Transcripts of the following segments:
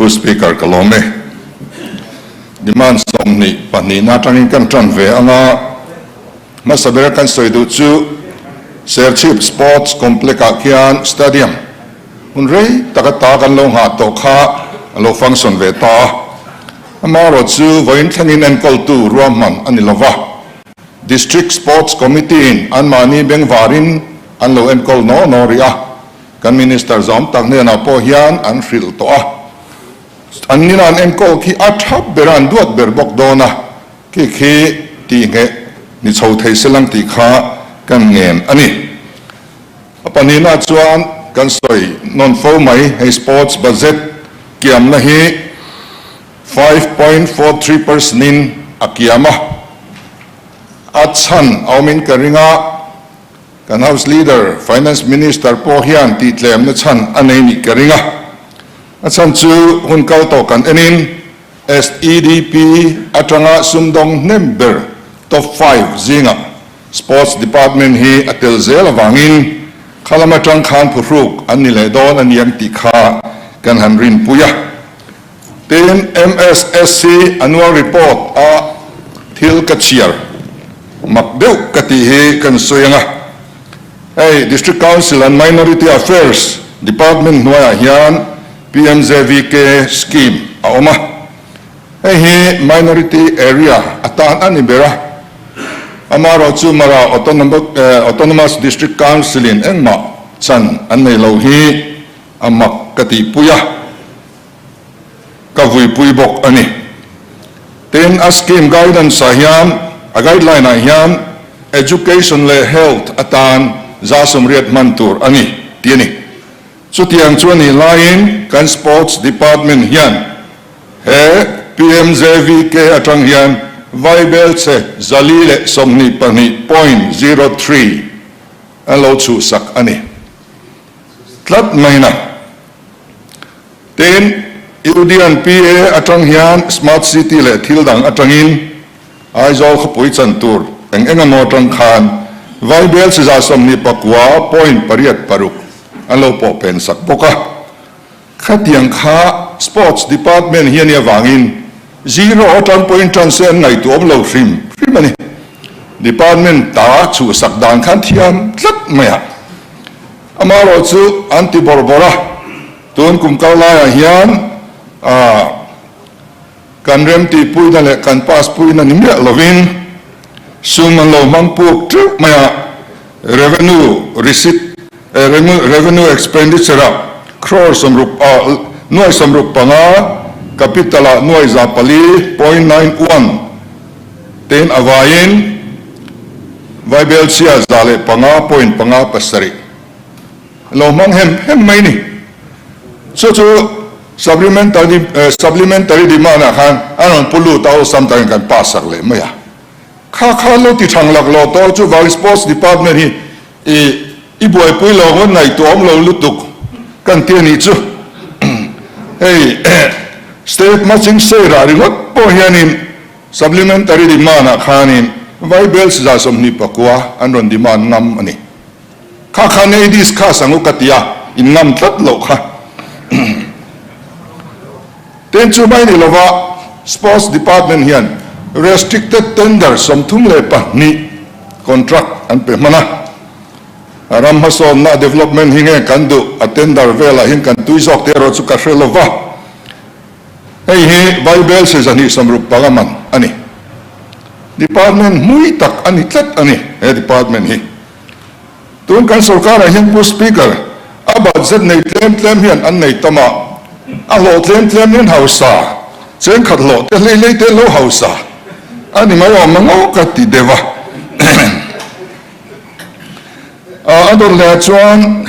Pu Speaker ka lawm e. Demand 22 na atangin kan tan ve anga hmasa bera kan sawi duh chu Serchhip Sports Complex ah khian Stadium hun rei taka ta kan lo nghah tawh kha a lo function ve ta a. Amaherawh chu vawiin thlengin enkawltu ruahman a ni lova. District Sports Committee in anmahni bengvarin an lo enkawl naw naw rih a. Kan Minister zawm tak hnenah pawh hian an hrilh tawh a, an nina an enkawl khi a tha ber a, an duat ber bawk dawn a, khi khi tihngheh ni chho thei se lang tih kha kan ngen a ni. A pahnihna chuan kan sawi nawn fo mai, hei sports budget kiamna hi 5.43 percent in a kiam a, a chhan a awmin ka ring a, Kan House Leader, Finance Minister pawh hian tihtlem na chhan a nei nih ka ring a. A chhan chu hun kal tawh kan enin SEDP atanga sumdawng hnem ber top five zingah Sports Department hi a tel zel avangin khalam atang khan phuhruk an ni leh dawn a niang tih kha kan han rinpui a. Tin, MSSC annual report a thil ka chhiar mak deuh ka tih hi kan sawi ang a. Hei District Council and Minority Affairs Department hnuaiah hian PMJVK scheme a awm a. Hei hi minority area atan a ni ber a. Amaherawhchu Mara Autonomous District Council-in engmah chan an nei lo hi a mak ka tihpui a. Ka vuipui bawk a ni. Tin, a scheme guidance ah hian, a guideline ah hian education leh health atan 180 hman tur a ni tih a ni. Chutiang chu a nih laiin kan sports department hian he PMJVK atang hian vaibel che 422.03 an lo chhuhsak a ni tlat mai na. Tin, Udian PA atang hian Smart City leh thil dang atangin Aizawl khawpui chan tur eng eng emaw atang khan Vaibel chiza 29.86 an lo pawh pen sak bawk a. Khatiang kha Sports Department hi a nih avangin zero atang pawhin tan se an ngaihtuah awm lo hrim hrim a ni. Department ta chhuhsak dan khan thiam tlat mai a. Amaherawhchu an ti bawrh bawrh a. Tun kum kal laiah hian kan remtihpuina leh kan pass puina ni miah lovin sum an lo hmang puk teuh mai a, revenue receipt, revenue expenditure ah crore sawmruk nuai 65, capital ah nuai 400.91 tein a vaiin Vaibelchhia 105.57. Lo hmang hem hem mai ni. Chu chu supplementary supplementary demand ah khan a rawn pu lut a awlsam takin kan pass sak leh mai a. Kha kha lo ti thang lak lo tawh chu vang sports department hi i i buaipui lo ngawt ngaihtuah awm lo lutuk kan ti a nih chu. Hei state matching share ah ringawt pawh hianin supplementary demand ah khanin Vaibel 29 an rawn demand ngam a ni. Kha kha nei discuss ang u ka ti a, in ngam tlat loh kha. Tin chu mai ni lova Sports Department hian restricted tender 32 contract an pe hman a. Ram hmasawnna development hi nge kan duh a tender velah hian kan tui zawk te erawh chu ka hre lova. Hei hi Vaibel 265 man a ni. Department hmui tak a ni tlat a ni he department hi. Tun kan sorkarah hian Pu Speaker, a budget nei tlem tlem hian an nei tam a, a hlawh tlem tlem hian hausa, chengkhat hlawh te hlei hlei te lo hausa a ni mai awm ang aw ka ti deuh a. A dawt leh ah chuan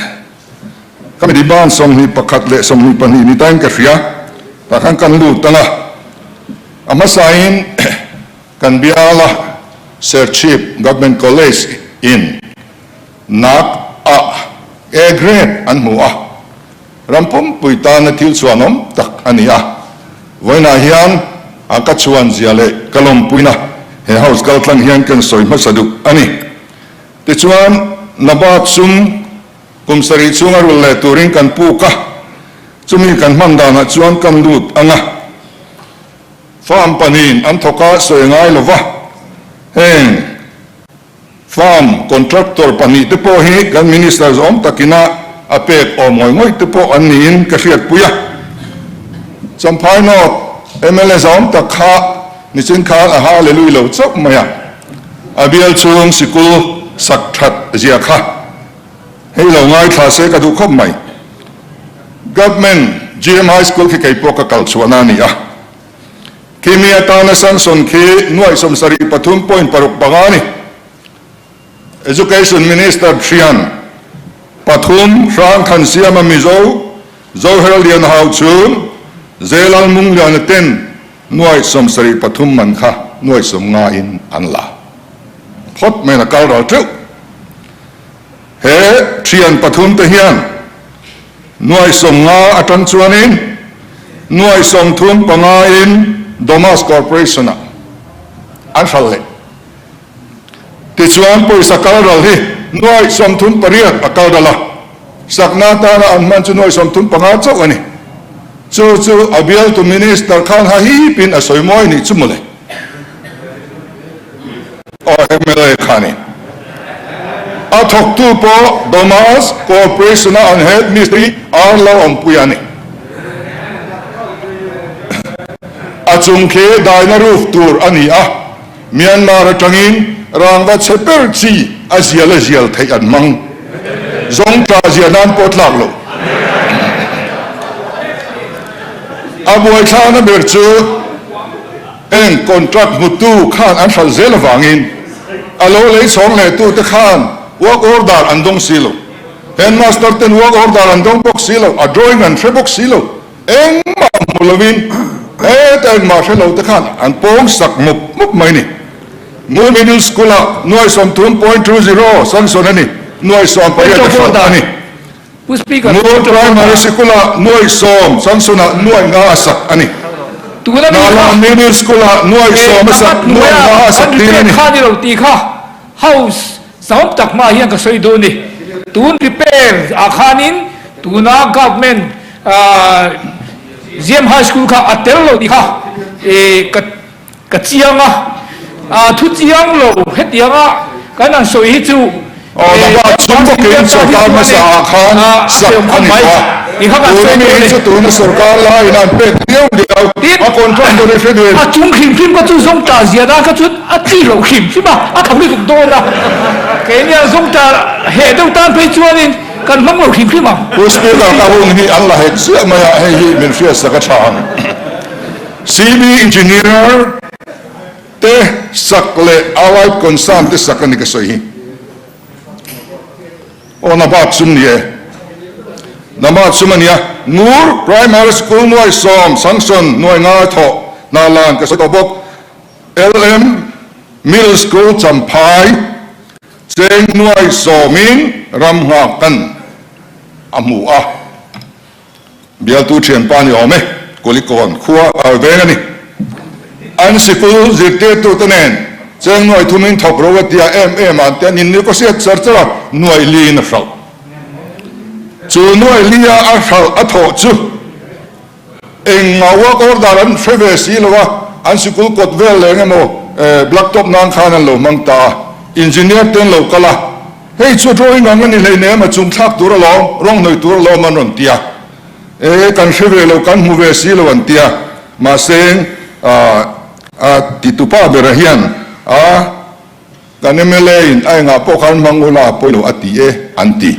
ka mi ban 21 leh 22 ni tain ka hria, tah khan kan lut ang a, a hmasain Kan biala Serchhip Government College in nak ah A grade an hmu a, ram pumpui tana thil chhuanawm tak a ni a. Vawiinah hian a ka chhuan zia leh ka lawmpuina he House kaltlang hian kan sawi hmasa duh a ni. Tichuan, Nabat sum kum sarih chhunga rul leh turin kan puk a. Chumi kan hman danah chuan kan lut ang a, farm pahnihin an thawk a sawi ngai lo va, heng farm contractor pahnihte pawh hi kan minister zawm takina a pek awm ngawih ngawih te pawh an niin ka hriatpui a. Champhai North mla zawm tak kha nichin khan a hallelui lo chauh mai a, a bial chhung sikul sak that zia kha. Hei lo ngaithla se ka duh khawp mai. Government GM High School khi kei pawh ka kal chhuahna a ni a. Khi mi atana sanction khi nuaih 73 point paruk panga a ni. Education Minister thian pathum hrang khan siama Mizo Zoher Lian Hau chung Zelal Mungliana ten nuaih 73 man kha nuaih 50 in an la phawt mai in a kal ral teuh. He thian pathum te hian nuaih 50 atang chuanin nuaih 35 in Domas Corporation ah an hralh leh. Tichuan pawisa kal ral hi nuaih 38 a kal ral a, sakna atana an hman chu nuaih 35 chauh a ni. Chu chu a bialtu Minister khan ha hipin a sawi mawi nih chu mawle. Aw mla kha ni. A thawktu pawh Domas Corporation-a an head mistri R lo awmpui a ni. A chung khi daina roof tur a ni a, Myanmar atangin rangva chhe ber chi a zial a zial theih an hmang. Zawng tla zia nan pawh tlak lo. A buaithlakna ber chu. Eng contract hmutu khan an hralh zel avangin a lo lei chhawng leh tute khan work order an dawng si lo. Headmaster ten work order an dawng bawk si lo, a drawing an hre bawk si lo. Engmah hmu lovin heta engmah hre lo te khan an pawng sak mup mup mai ni. Ngur Middle School ah nuai 30.20 sanction a ni, nuai 18 a hralh a ni. Ngur Primary Sikul-ah nuaih 10, Samson-ah nuaih nga a sak a ni. Hnahlan Middle School-ah nuaih 10 a sak, nuaih nga a sak tir a ni. Kha ni lo tih kha House zahawm tak hmaah hian ka sawi dawn ni. Tun repair ah khanin tuna Government GM High School kha a tel lo tih kha ka Ka chiang a, a thu chiang lo hetianga kan han sawi hi chu Aw lama chung bawkin sorkar hmasa ah khan sak a ni tawh a, tuna mi hi chu tuna sorkar laiin an pek diau diau a contract tur hi hre duin. A chung hrim hrim kha chu zawngtah zia dan kha chu a chi loh hrim hrim a, a tho lutuk dawn a, keini ang zawngtah heh deuh tan phei chuanin kan hmang lo hrim hrim ang. Pu Speaker ka hun hi an la hek chiah mai a, hei hi min hriatsak a tha ang. CB Engineer te sak leh Allied Concern te sak a ni ka sawi hi. Aw Nabat sum ni e. Nabat sum a nia. Ngur Primary School nuai 10 sanction nuai ngai thawh hna lan ka sawi tawh bawk. LM Middle School Champhai cheng nuai 10 in ram nghak kan a hmu a. Bialtu thianpa ni awm e, Kulikawn khua a veng a ni. An sikul zirtirtute nen cheng nuai thumin thawk ro a tia em em a, an ti a, ninni ka hriat char char a, nuai liin a hralh. Chu nuai lia a hralh a thawh chu eng ngau work order an hre ve si lo a, an sikul kawt vel leng emaw blacktop nan khan an lo hmang ta a, engineer te an lo kal a, Hei chu drawing ang a ni hleinem a chung thlak tur alawm, rawng hnawih tur alawm an rawn ti a. E, kan hre ve lo, kan hmu ve si lo an ti a. Mahse, a titupa bera hian a kan mla in a engah pawh khan hmang ula a pawi lo a ti e an ti.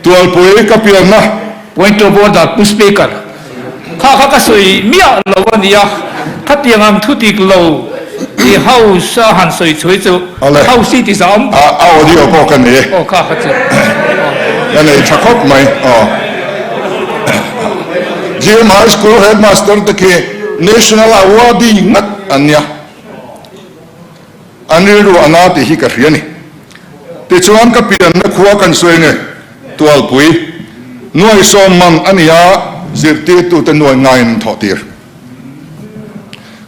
Tualpui ka pianna. Point of order, Pu Speaker. Kha kha ka sawi miah lo a nia, khatiang ang thu dik lo i House a han sawi chhui chu House hi ti zah awm. A audio pawh ka nei e. Aw kha kha chu. Ka nei tha khawp mai aw. GM High School Headmaster te khi National Awardee ngat an nia. An rilru a na tih hi ka hria ni. Tichuan ka pianna khua kan sawi nge Tualpui nuai 10 man a ni a, zirtirtute nuai ngaiin an thawh tir.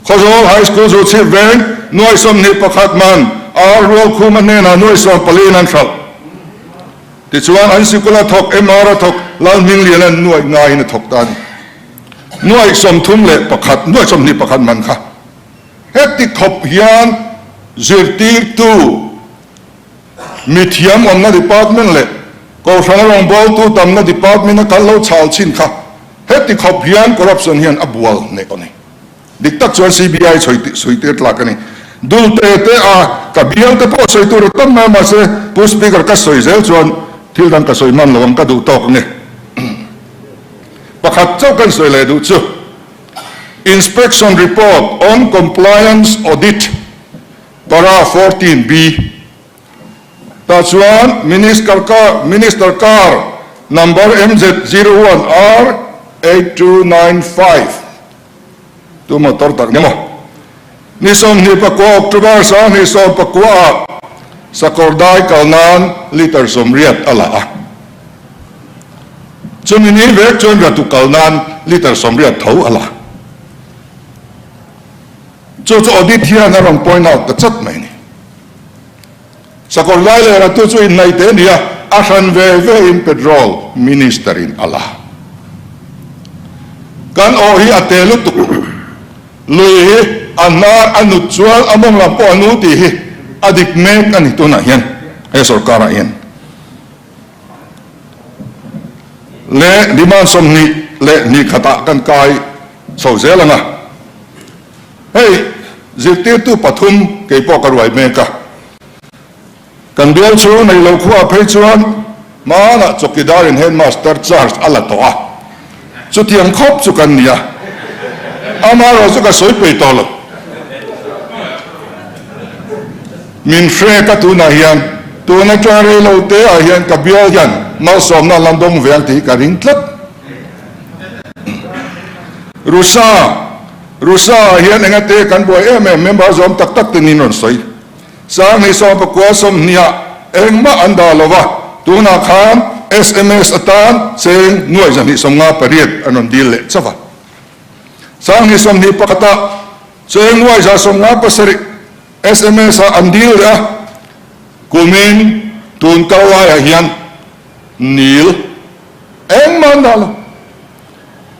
Khawzawl High School zu chhip veng nuai 21 man a Rualkhuma hnenah nuai 14 in an hralh. Tichuan an sikula thawk MR a thawk Lalhmingliana'n nuaih ngaiin a thawk ta a ni. Nuaih 31, nuaih 21 man kha heti khawp hian zirtirtu mithiam awmna department leh Kohhrana rawngbawltu tamna department a kal lo chhal chin kha heti khawp hian corruption hian a bual hneh a ni. Dik tak chuan CBI chhui tir tlak a ni. Dul te te a ka bial te pawh sawi tur a tam mai a mahse Pu Speaker ka sawi zel chuan thil dang ka sawi hman lo ang ka duh tawk ange. Pakhat chauh kan sawi leh duh chu Inspection Report on Compliance Audit Para 14 B tah chuan Minister car Minister car number MZ 01 R 8295 Tu motor tak ni maw? Ni 29 October 2019 ah sakawr dai kal nan litre 80 a la a. Chumi ni vek chuan ratu kal nan litre 80 tho a la. Chu chu audit hian a rawn point out ta chat mai ni. Sakawr dai leh ratu chu inhnaih te nia, a hran ve ve in petrol minister in a la. Kan aw hi a te lutuk, lui hi a hnar a nut chuan a mawng lam pawh a nu tih hi a dik mek a ni tunah hian he sorkar ah hian. Leh demand 21 ah kan kai chho zel ang a. Hei zirtirtu pathum kei pawh ka ruai mek a, kan bial chhung nei lo khuaah phei chuan hmanah chawkidarin headmaster charge a la tawh a, chutiang khawp chu kan ni a, amaherawh chu ka sawi peih tawh lo. Min hrek a tunah hian tun atanga rei lo te ah hian ka bial hian malsawmna a la dawng ve ang tih hi ka ring tlat. Rusa Rusa ah hian enga te kan buai em em member zawm tak tak te niin rawn sawi. Sanghnih 19 20 ah engmah an dah lo va, tunah khan sms atan cheng nuaih 258 an rawn dil leh chauh a. 2021 ah cheng nuaih 157 sms ah an dil leh a, kumin tun kal laiah hian nil engmah an dah lo.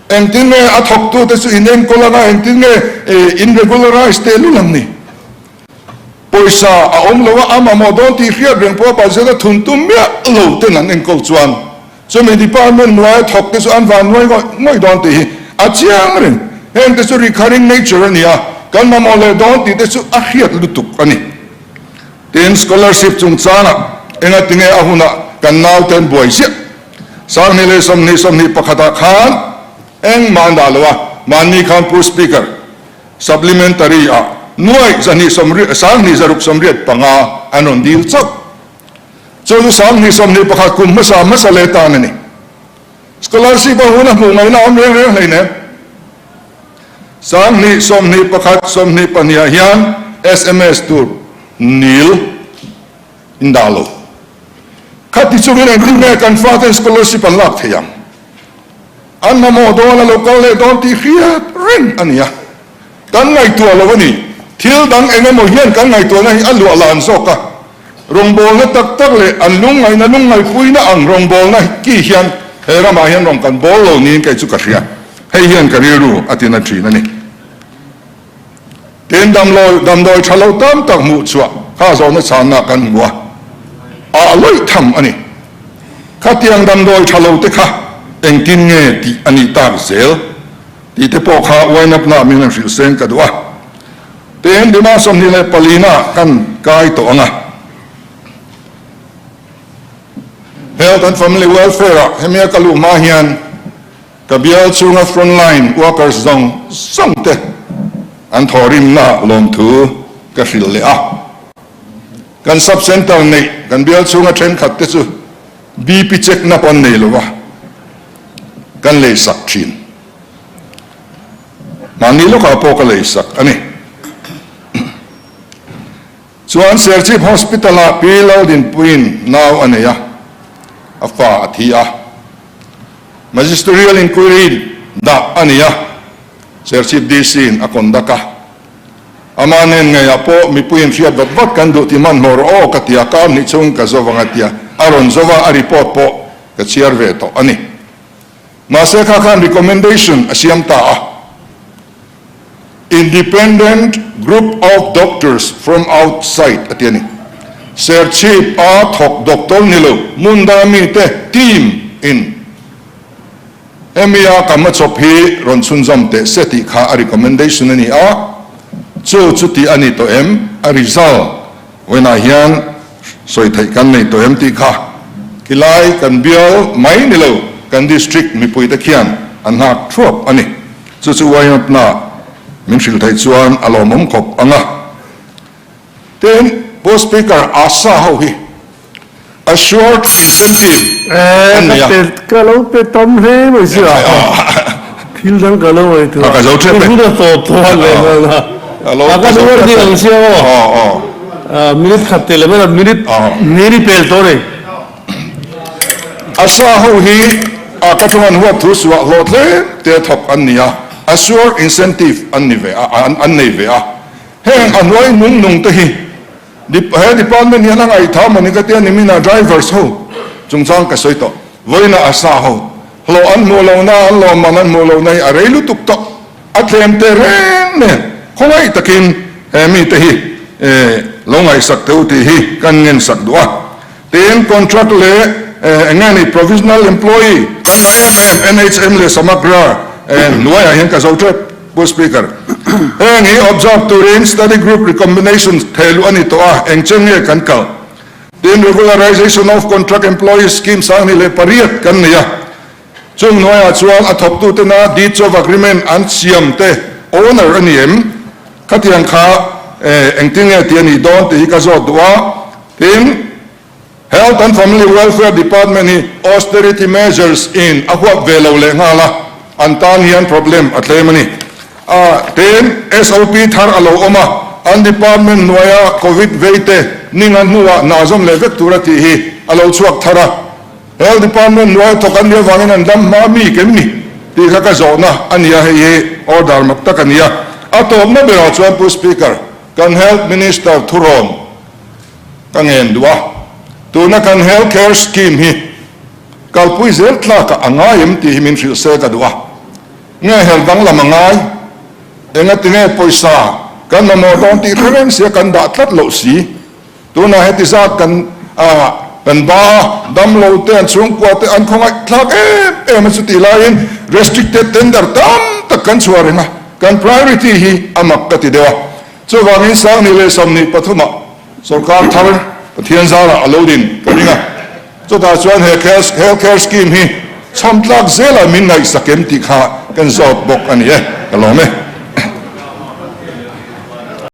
Engtin nge a thawktute chu in enkawl anga, engtin nge in regularize teh lul ang ni? Pawisa a awm lo a, a mamawh dawn tih hriat reng pawh a budget a thun tum miah lo ten an enkawl chuan chumi department hnuaia thawk te chu an van nuai ngawih ngawih dawn tih hi a chiang reng. Heng te chu recurring nature a ni a, kan mamawh leh dawn tih te chu a hriat lutuk a ni. Tin, scholarship chungchangah engatinge a hunah kan nauten buai ziah? 2020, 21 ah khan engmah an dah lo a, mahni khan Pu Speaker, Supplementary ah nuaih zahnih sawmriat, 20 zaruk 85 an rawn dil chauh. Chu chu 2021 kum hmasa hmasa leh tan a ni. Scholarship a hun a hmuh ngaihna a awm reng reng hleinem. 2021, 22 ah hian sms tur nil in dah lo. Khati chungin engtin nge kan faten scholarship an lak thei ang? An mamawh dawn a lo kal leh dawn tih hriat reng a ni a. Kan ngaihtuah lo a ni. Thil dang eng emaw hian kan ngaihtuahna hi a luah lan zawk a. Rawngbawlna tak tak leh an lungngaihna lungngaihpuina ang rawngbawlna ki hian he ramah hian rawng kan bawl lo niin kei chu ka hria. Hei hian ka rilru a tina thin a ni. Tin, damlawi damdawi tha lo tam tak hmuh chhuah kha zawhna chhanna kan hmu a, ah lawih tham a ni. Khatiang damdawi tha lo te kha engtin nge tih a nih tak zel tih te pawh kha uainapna min han hrilh seng ka duh a. Tin, Dima 24 na kan kai tawh ang a. Health and Family Welfare ah hemia ka luh hma hian ka bial chhunga frontline workers zawng zawng te an thawhrimna lawmthu ka hrilh leh a. Kan sub centre neih kan bial chhunga thenkhat te chu BP check na pawh an nei lo va, kan leisak thin. Mahni lawkah pawh ka leisak a ni. Chuan Serchhip Hospital-ah Pi Laldinpuiin nau a nei a, a fa a thi a. Magisterial Inquiry dah a ni a, Serchhip DC-in a conduct a. Amah nen ngeiah pawh mipuiin hriat vat vat kan duh ti hmanhmawh rawh aw ka ti a, kar hnih chhungin ka zo vang a ti a. a rawn zo a, a report pawh ka chhiar ve tawh a ni. Mahse kha khan recommendation a siam ta a, Independent group of doctors from outside a ti a ni. Serchhip a thawk doctor ni lo hmun danga mite team in hemi a ka hmachhawp hi rawn chhunzawm teh se tih kha a recommendation a ni a, chu chu tih a ni tawh em? A result vawiinah hian sawi theih kan nei tawh em tih kha khilai kan bial mai ni lo kan district mipuite khian an nghak thuap a ni. Chu chu YMAP-na min hrilh theih chuan a lawmawm khawp ang a. Tin, Pu Speaker, ASA ho hi assured incentive an nei a. Ka lo pe tam hle mai si a, thil dang ka lo ngaihtuah a, ka hun a tawp tawh a leh nghal a, a ka nuar ding ang sia aw, minute khat teh leh mai a, minute hnih ni pel tawh a ni. ASA ho hi a ka thung an huat thu suah hlawh tlem te thawk an ni a, assured incentive an ni ve a, an nei ve a. Heng a hnuai nung nung te hi he department hian a ngaihthah maw ni ka tia nimina drivers ho chungchang ka sawi tawh. Vawiina a sa ho hlawh an hmuh lohna an lawmman an hmuh lohna hi a rei lutuk tawh. A tlem te reng nen khawngaih takin he mite hi lo ngaihsak teh u tih hi kan ngensak duh a. Tin, contract leh eng nge ni provisional employee kan la em em NHM leh Samagra hnuaiah hian ka zo tep Pu Speaker. Heng hi observe turin study group recommendations thehluh a ni tawh a, eng chen nge kan kal? Tin, regularization of contract employees scheme 2008 kan nei a, chung hnuaiah chuan a thawktutena deeds of agreement an siam te owner a ni em? Khatiang kha engtin nge tih a nih dawn tih hi ka zawt duh a. Tin, Health and Family Welfare Department hi austerity measures in a huap ve lo leh nghal a, an tan hian problem a tlem a ni. A, tin, SOP thar a lo awm a, an department hnuaia Covid vei te ninga hnuah hna zawm leh vek tur a tih hi a lo chhuak thar a. Health Department hnuaia thawk an nih avangin an dam hma mi kem ni tih kha ka zawhna a ni a, hei hi order mak tak a ni a. A tawpna berah chuan Pu Speaker, kan Health Minister thurawn ka ngen duh a, tuna kan Health Care Scheme hi kalpui zel tlakah a ngai em tih hi min hrilh se ka duh a, nge her danglam a ngai, engatinge pawisa kan mamawh dawn tih hre reng sia kan dah tlat loh si. Tunah heti zat kan kan ba a, damlo te an chhungkua te an khawngaih thlak em em a chutih laiin restricted tender tam tak kan chhuah reng a, kan priority hi a mak ka ti deuh a. Chuvangin 2023ah sorkar thar Pathian zarah a lo din ka ring a, chutah chuan he health care scheme hi chhawm tlak zelah min ngaihsak em tih kha kan zawt bawk a ni e, ka lawm e.